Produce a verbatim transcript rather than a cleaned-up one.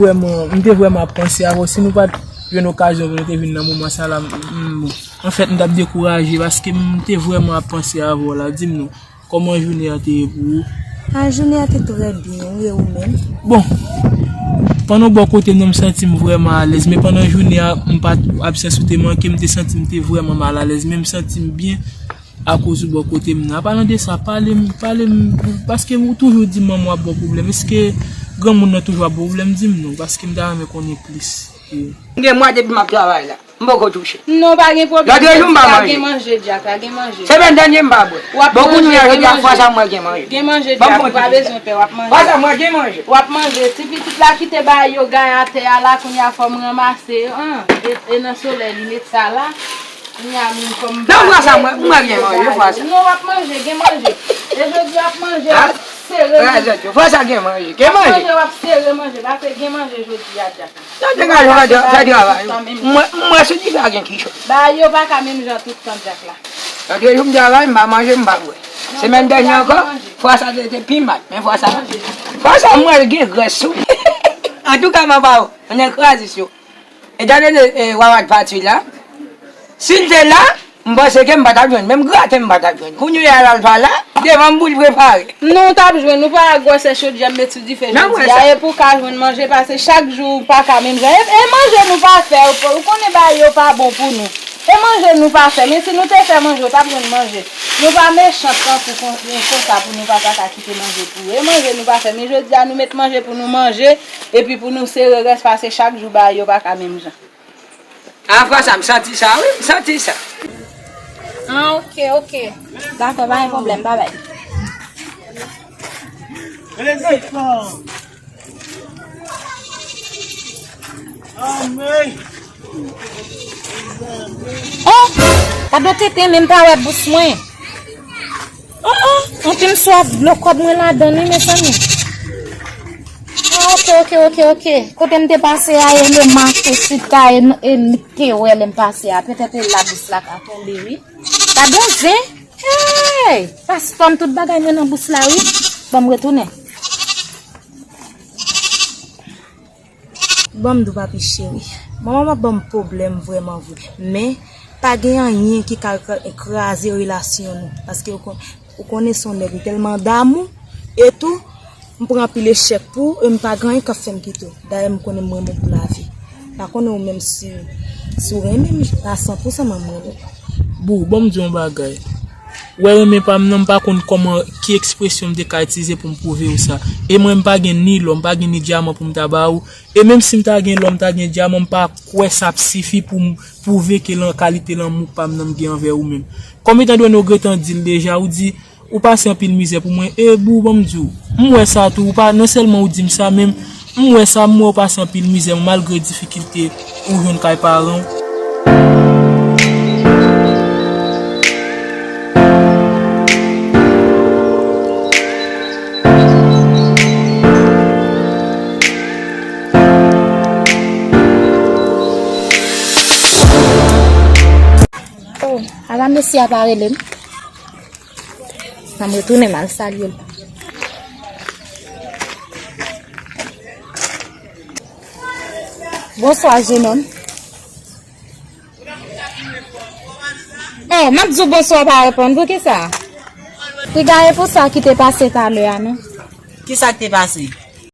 Vrèman, m te vrèman ap panse avè w. Si nou pa t jwenn okazyon pou nou te vin nan moman sa la, m, m, bon. Anfèt, m t ap dekouraje paske m te vrèman ap panse avè w la. Di m non, kòman jounen an te ye pou ou? A, jounen an te trè byen, wi, e ou menm? Bon, pandan w bò kote m nan, m santi m vrèman alèz, men pandan jounen an, m pa t, absans ou te manke, m te santi m te vrèman malalèz, men m santi m byen. Akoz ou bò kote m nan. Apalan de sa, pale m, pale m, paske ou toujou di manman w ap ba w pwoblèm. Èske granmoun nan toujou ap ba w pwoblèm? Di m non, paske m ta renmen konnen plis. M gen mwa depi m ap travay la. M poko touche. Non, pa gen pwoblèm. Lòt jou m pa manje. Gen manje, Dyak la, gen manje. Semèn dènye m pa bwè. W ap manje, gen manje. Bon, kounye a, jodi a, fwa sa mwen gen manje. Gen manje, Dyak, ou pa bezwen pè, w ap manje. Fwa sa mwen gen manje. W ap manje. Ti pitit la kite bagay yo gaye atè a la, kounye a fò m ranmase, an, e, e nan solèy li met sa la. Kounye a menm fò m pase. Non, fwa sa, mwen, mwen gen manje, fwa sa. Non, w ap manje, gen manje. E jodi w ap manje, w ap sere manje. Fwa sa gen manje, gen manje. W ap manje, w ap sere manje, paske gen manje jodi a, Dyak. Non, degaje, fè, fè travay. Mwen, mwen sou dife a gen kichòy. Bagay yo pa ka menm jan tout tan, Dyak la. Lòt jou m travay, m pa manje, m pa bwè. Semèn dènye ankò, fwa sa te, te pi mal, men fwa sa, fwa sa mwen gen grès sou li. Antouka, manman w, ann kraze sou. Etandone, e, Wawa t pati la, si l te la, m panse ke m pa t ap jwenn. Menm graten m pa t ap jwenn. Kounye a l al pa la, devan m pou l prepare. Non, w t ap jwenn. Ou pa wè gwosè chodyè m met sou dife jodi a. E pou w ka jwenn manje, paske chak jou ou pa ka menm jan. E, e manje nou pa fè, ou, ou konnen bagay yo pa bon pou nou. E manje nou pa fè. Men si nou te fè manje, ou t ap jwenn manje. Nou pa mechan tankou kon, konsa pou nou pa ta ka kite manje pou ou. E manje nou pa fè. Men jodi a, nou met manje pou nou manje. Epi pou nou sere rès, paske chak jou bagay yo pa ka menm jan. A, fwa sa, m santi sa, wi, m santi sa. Ah, ok, ok. Dakò, pa gen pwoblèm, babay. Oh, gade tenten, menm pa wè bous mwen. Oh, oh, anpil m swaf dlo kòb mwen ladan li, mezanmi. Ah, ok, ok, ok, ok. Kote m te pase a, e le mache chita, e, e li te wè lè m pase a. Petèt e la bous la ka tonbe, wi. Gade yon zen. Hey! Paspò m, tout bagay mwen nan bous la, wi. Ban m retounen. Ban m di w, papi cheri, manman m ap ban m pwoblèm vrèman vre. Men, pa gen anyen ki ka kra-, kraze relasyon nou. Paske ou kon-, ou konnen se yon nèg m tèlman damou. E tou, m pran anpil echèk pou ou, e m pa gen anyen k ap fè m kite w. Dayè, m konnen m renmen w pou lavi. M pa konnen ou menm si, si w renmen m a san pou san, men m renmen w. Boo, ban m di w yon bagay. Ou wè renmen pa m nan, m pa konn kòman, ki ekspresyon m te ka itilize pou m pwouve w sa. E mwen, m pa gen ni lò, m pa gen ni dyaman pou m ta ba ou. E menm si m ta gen lò, m ta gen dyaman, m pa kwè sa ap sifi pou m pwouve ke lan-, kalite lanmou pa m nan m gen anvè ou menm. Kòm etandone ou gentan di l deja, ou di, ou pase anpil mizè pou mwen. E Boo, ban m di w, m wè sa tou, ou pa, non sèlman ou di m sa, men m wè sa, m wè ou pase anpil mizè, malgre difikilte ou jwenn kay paran w. Oh, ala mesye a pa rele m. An m retounen m al salye l. Bonswa, jenòm. Oh, m ap di w bonswa, w pa reponn. Poukisa? Piga e pou sa ki te pase talè a, non? Kisa k te pase?